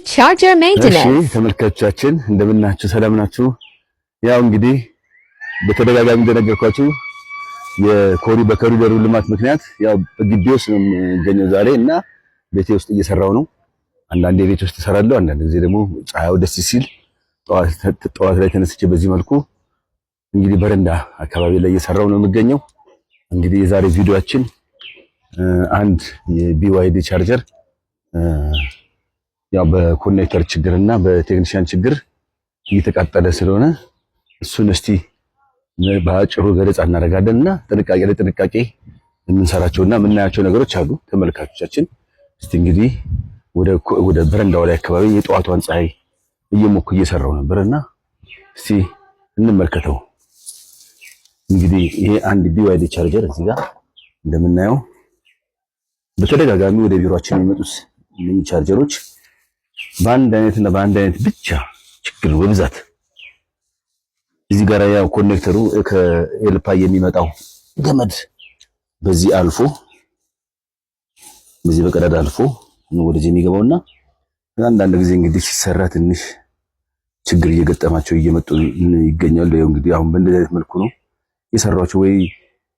Charger እሺ maintenance. ተመልካቾቻችን እንደምናችሁ፣ ሰላም ናችሁ? ያው እንግዲህ በተደጋጋሚ እንደነገርኳችሁ በኮሪደሩ ልማት ምክንያት ያው በግቢ ውስጥ ነው የምገኘው ዛሬ እና ቤቴ ውስጥ እየሰራው ነው። አንዳንዴ ቤት ውስጥ እሰራለሁ፣ አንዳንድ ጊዜ ደግሞ ፀሐዩ ደስ ሲል ጠዋት ላይ ተነስቼ በዚህ መልኩ እንግዲህ በረንዳ አካባቢ ላይ እየሰራው ነው የምገኘው። እንግዲህ የዛሬ ቪዲዮአችን አንድ የ BYD charger ያው በ connector ችግርና በቴክኒሽያን ችግር እየተቃጠለ ስለሆነ እሱን እስቲ በአጭሩ ገለጻ እናደርጋለን እና ጥንቃቄ ለጥንቃቄ የምንሰራቸውና የምናያቸው ነገሮች አሉ። ተመልካቾቻችን፣ እስቲ እንግዲህ ወደ በረንዳው ላይ አካባቢ የጠዋቷን ፀሐይ እየሞኩ እየሰራው ነበርና እስቲ እንመልከተው። እንግዲህ ይሄ አንድ BYD charger እዚህ ጋር እንደምናየው በተደጋጋሚ ወደ ቢሮአችን የሚመጡት እነኚህ ቻርጀሮች በአንድ አይነት እና በአንድ አይነት ብቻ ችግር ነው በብዛት። እዚህ ጋር ያው connector ኡ ከኤልፓ የሚመጣው ገመድ በዚህ አልፎ፣ በዚህ በቀዳዳ አልፎ ነው ወደዚህ የሚገባውና አንዳንድ ጊዜ እንግዲህ ሲሰራ ትንሽ ችግር እየገጠማቸው እየመጡ ይገኛሉ። ያው እንግዲህ አሁን በእንደዚህ አይነት መልኩ ነው የሰሯቸው። ወይ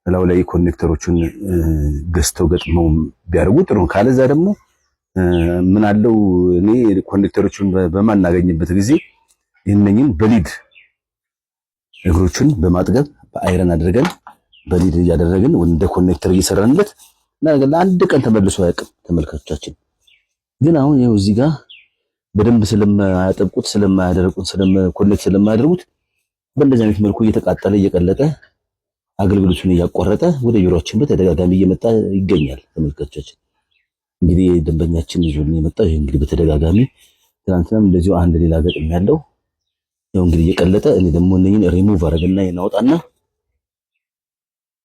እላው ላይ connector ኦቹን ገዝተው ገጥመው ቢያደርጉ ጥሩ ነው። ካለዛ ደግሞ ምን አለው፣ እኔ connector ኦቹን በማናገኝበት ጊዜ እነኝን በ lead እግሮቹን በማጥገብ በ iron አድርገን በ lead እያደረግን እንደ connector እየሰራንለት እና ለአንድ ቀን ተመልሶ አያውቅም። ተመልካቾቻችን፣ ግን አሁን ይኸው እዚህ ጋር በደንብ ስለማያጠብቁት፣ ስለማያደርቁት፣ connect ስለማያደርጉት በእንደዚህ አይነት መልኩ እየተቃጠለ፣ እየቀለጠ፣ አገልግሎቱን እያቋረጠ ወደ ቢሮአችን በተደጋጋሚ እየመጣ ይገኛል። ተመልካቾቻችን፣ እንግዲህ ደንበኛችን ይዞልን የመጣው ይሄ እንግዲህ በተደጋጋሚ ትናንትናም እንደዚሁ አንድ ሌላ ገጥም ያለው ያው እንግዲህ እየቀለጠ፣ እኔ ደግሞ እነኝን ሪሙቭ አደረግና እናወጣና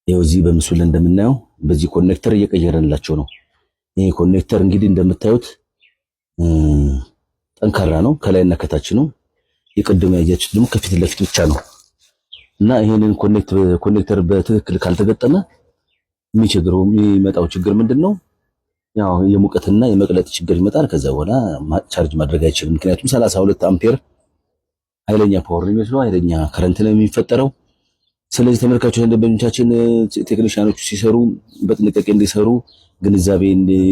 ይኸው እዚህ በምስሉ ላይ እንደምናየው በዚህ connector እየቀየረንላቸው ነው። ይሄ connector እንግዲህ እንደምታዩት ጠንካራ ነው፣ ከላይና ከታች ነው። የቅድሙ ያያችሁት ደግሞ ከፊት ለፊት ብቻ ነው እና ይሄንን connector በትክክል ካልተገጠመ የሚቸግረው የሚመጣው ችግር ምንድን ነው? ያው የሙቀትና የመቅለጥ ችግር ይመጣል። ከዛ በኋላ charge ማድረግ አይችልም። ምክንያቱም 32 አምፔር ኃይለኛ power ነው የሚመስለው፣ ኃይለኛ current ነው የሚፈጠረው። ስለዚህ ተመልካቾች፣ ደንበኞቻችን ቴክኒሽያኖቹ ሲሰሩ በጥንቃቄ እንዲሰሩ ግንዛቤ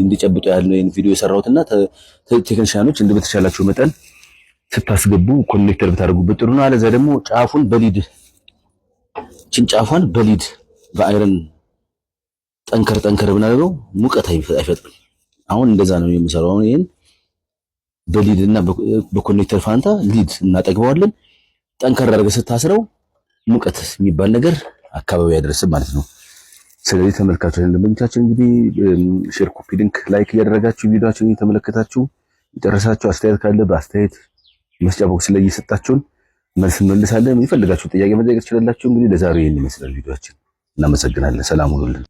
እንዲጨብጡ ያህል ነው ይሄን ቪዲዮ የሰራሁትና ቴክኒሽያኖች እንደ በተቻላችሁ መጠን ስታስገቡ connector ብታደርጉበት ጥሩ ነው። አለዛ ደግሞ ጫፉን በ lead ችን ጫፏን በ lead በ iron ጠንከር ጠንከር ብናደርገው ሙቀት አይፈጥርም። አሁን እንደዛ ነው የምሰራው። አሁን ይሄን በ lead እና በ connector ፋንታ lead እናጠግበዋለን። ጠንከር አድርገህ ስታስረው ሙቀት የሚባል ነገር አካባቢ አይደርስም ማለት ነው። ስለዚህ ተመልካቾች፣ ደንበኞቻችን እንግዲህ share፣ copy link፣ like እያደረጋችሁ ቪዲዮአችንን እየተመለከታችሁ የጨረሳችሁ አስተያየት ካለ በአስተያየት መስጫ box ላይ እየሰጣችሁን መልስ እንመልሳለን። የሚፈልጋችሁ ጥያቄ መጠየቅ ትችላላችሁ። እንግዲህ ለዛሬው ይህን ይመስላል ቪዲዮአችን። እናመሰግናለን። ሰላም ሁኑልን።